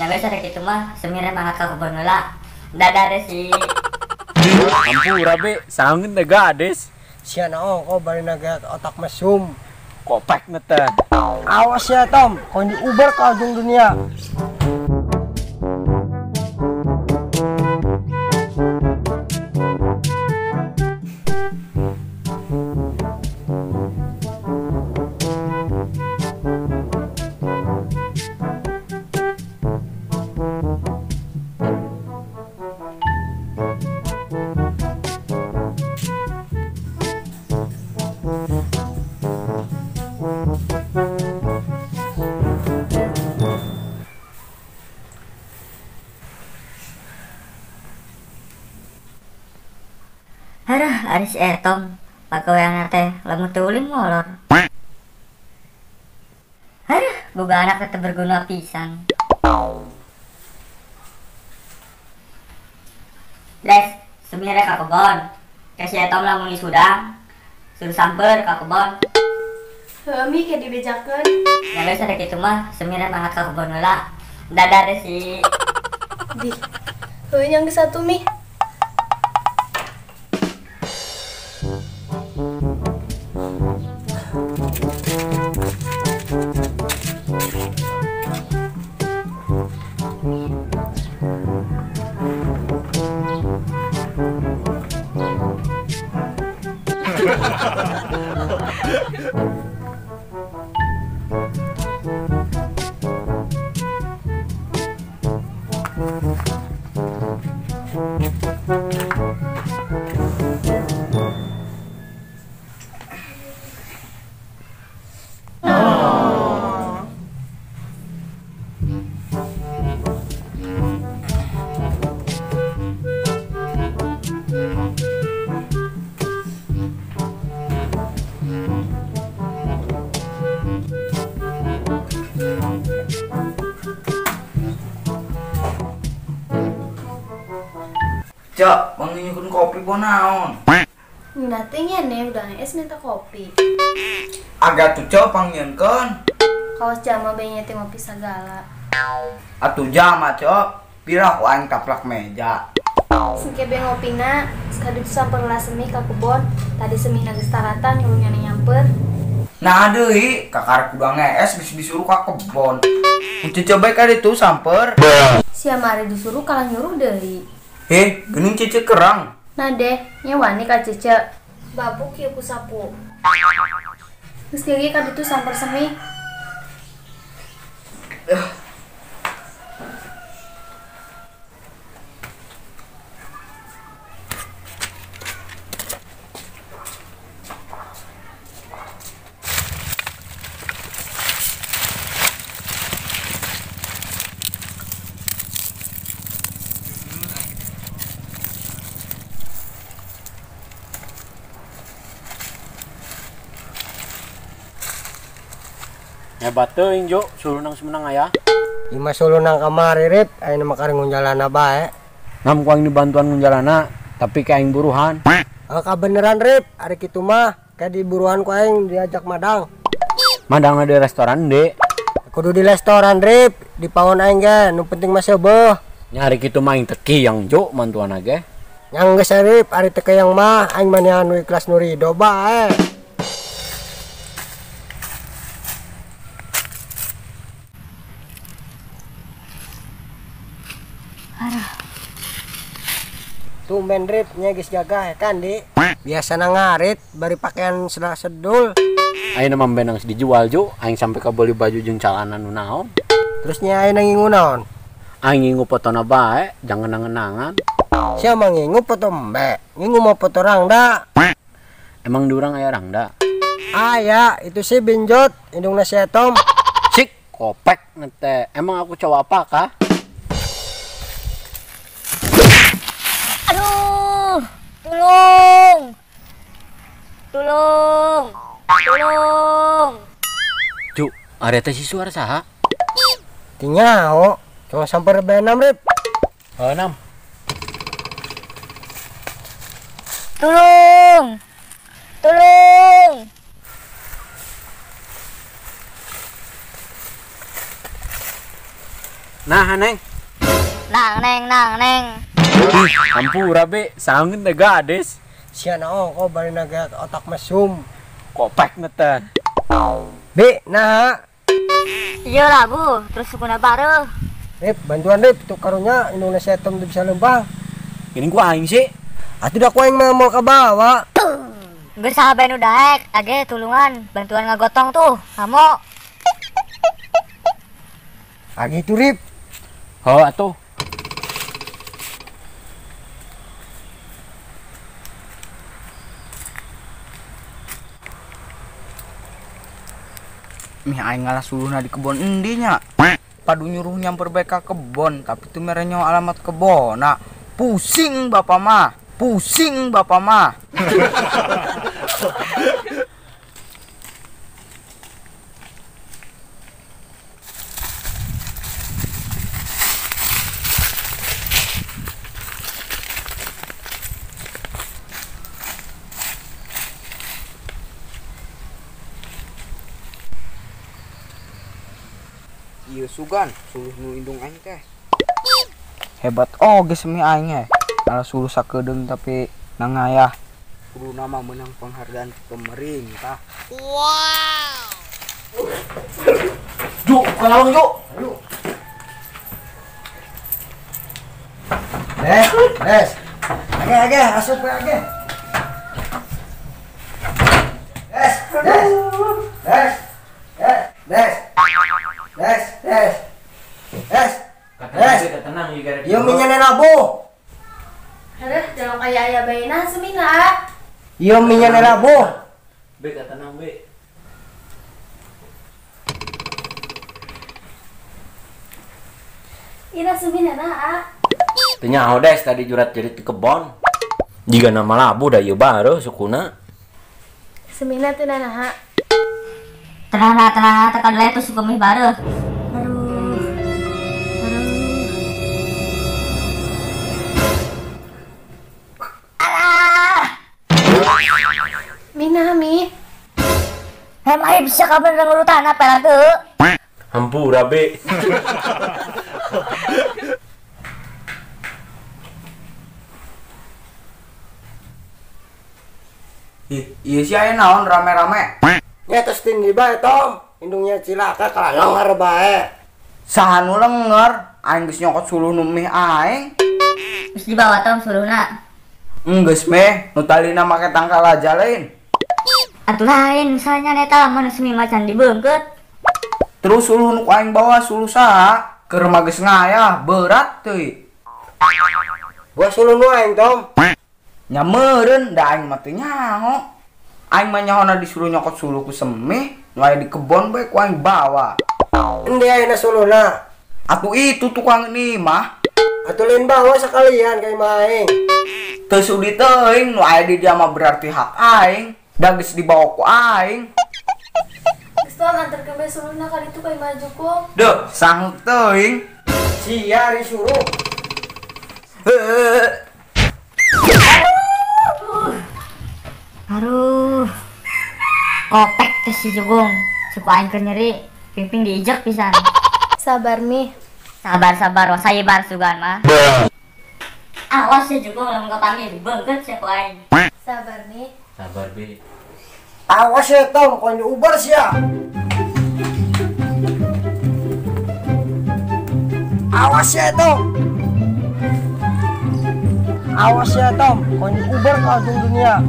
Nya geus ada kitu mah semirna mangkat ka kebon heula. Dadah deh si. Ampura be, sangeun teh gades. Sia naon kok bari naga otak mesum. Kopek nete. Awas ya Tom, kau diuber ke ujung dunia. Aduh, ari si Etom, pagawean teh lamun teu ulin molor. Aduh, boga anak tetep berguna pisan. Les, semirna ka kebon. Ke si Etom lamun isudang, suruh samper ka kebon. Heuh mi ke dibejakeun. Nya geus ada kitu mah, semirna mangkat ka kebon heula. Dadah deh si. Di. Heuh nya geus atuh mi. Cok, panginyukeun kopi po naon? Nanti nya nih udah es minta kopi. Agak tuh cok pangnyieunkeun. Kaos jama bae teh ngopi sagala. Atuh jama cok, pira ku aing taplak meja. Sengke be ngopina, sekali samper lah semi ka kebon, tadi semi geus taratan nyuruh nyane nyamper. Nah deui, kakar kudu ngees geus disuruh ka kebon. Cece bae ka ditu samper. Sia mare disuruh kalah nyuruh deui. Heh, geuning cece kerang. Nah deh, nyewani ka cece. Babuk ieu ku sapu. Geus deui ka ditu samper semi. Hebat teuing Jo, sulunang semenang aya. Ima sulunang kamari rip, ayeuna mah kareng ngunjalana bae. Nam ku aing dibantuan ngunjalana, tapi ka aing buruhan. Kabeneran rip, ari kitu mah ka di buruhan ku aing diajak madang. Madang di restoran de. Kudu di restoran rip, di pawon aing ge, nu penting mah seubeuh. Nya ari kitu mah aing teu kiyang Jo mantuan ge. Nya geus rip, ari teu kiyang mah aing mah neangan nu ikhlas nu rido bae. Tumben rip nya geus gagah kan di. Biasana ngarit bari pakaian sedul. Ayeuna mah benang dijual Jo, aing sampai ka beuli baju jeung calana nu naon. Terus nya ayeuna ngingu naon? Aing ngingu potona bae, jangan ngenangan. Sia mah ngingu foto embe, ngingu mah foto rangda. Emang di urang aya rangda? Aya, itu sih binjot, indungna si Etom. Sik, kopek nete. Emang aku cowok apa kah? Aduh, tolong. Tolong. Tolong. Cuk, are teh si suara saha? Tinyaho, cuma samper B6 rip. Oh, 6. Tolong. Tolong. Nah, Neng. Nang, Neng, nang, Neng. Ih, hampura be, sangeun teh gades. Sia naon kok bari naga otak mesum. Kopek neten. Be, nah. Iya lah, Bu. Terus sukuna bareuh. Rip, bantuan Rip, tuh karunya Indonesia Tom tuh bisa lempang. Gini gua aing sih. Atuh dah ku aing mah mau kebawa. Geus saha bae nu daek, age tulungan, bantuan ngagotong tuh, kamu. Age itu Rip. Oh, atuh. Mih aing ngalah suluhna di kebon endi nya. Padu nyuruh nyamper bae ka kebon, tapi teu mere nyaho alamat kebonna. Pusing bapak mah, pusing bapak mah. Iya sugan, suluh nu indung aing teh. Hebat oge semi aing he. Malah suluh sakedeung tapi nangayah. Kudu nama menang penghargaan pemerintah. Wow. Ju, kalawang ju. Ayo. Des, des. Age, age, asup we age. Des, des. Des. Des, des. Des, des. Des. Des. Tenang juga. Ieu minyana labuh. Aduh, jangan kaya aya bae nah semina. Ieu minyana labuh. Be, tenang be. Ina semina na, ah. Teu nyaho des tadi jurat jerit di kebon. Jiga nama labuh da ieu bareuh sukuna. Semina teu nanaha. Tenang, tenang, tekan dulu tuh suku mih bareuh. Aduh. Aduh. Alah. Mina mi. Hem aing bisa kabar ngurutan apa lah tuh? Hampura be. Ih, iya sih aya naon rame-rame. Nya tos tinggi bae Tom, indungnya cilaka kalangar bae. Saha nu lenger, aing geus nyokot suluh nu mih aing. Geus dibawa Tom suluhna. Enggeus meh, nu talina make tangkal aja lain. Atuh lain misalnya neta mun semi macan dibeungkeut. Terus suluh nu ku aing bawa suluh saha? Keur mah geus ngayah, berat teuy. Buah suluh nu aing Tom. Nya meureun da aing mah teu nyaho. Aing mah nyahona disuruh nyokot suluh ku semih, nu aya di kebon bae ku aing bawa. Endi ayeuna suluhna? Atuh itu tukang ini mah. Atuh lain bawa sekalian ka imah aing. Teu sudi teuing nu aya di dia mah berarti hak aing. Da geus dibawa ku aing. Geus tong anterkeun bae suluhna ka ditu ka imah Jukung. Duh, sanggup teuing. Sia disuruh. Heuh. Aduh. Kopek teh si Jugong. Suku aing keur nyeri, pingping diijek pisan. Sabar mi. Sabar-sabar, sabar sugan mah. Awas si Jugong lamun kapanggih beungkeut sia ku aing. Sabar mi. Sabar be. Awas ya Tom, kau diubar sia. Awas ya Tom. Awas ya Tom, kau diubar ke ujung dunia.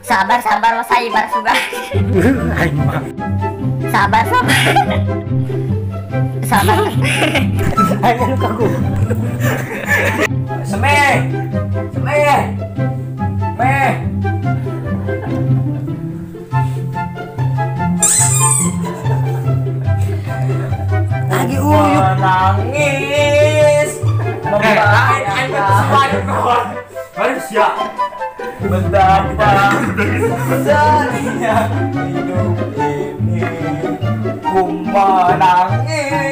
Sabar sabar sabar sugan. Sabar sabar. Sabar. Aing nu kaku. Semeh. Semeh. Meh. Lagi uyup nangis. Manusia. Betapa sedihnya hidup ini, ku menangis.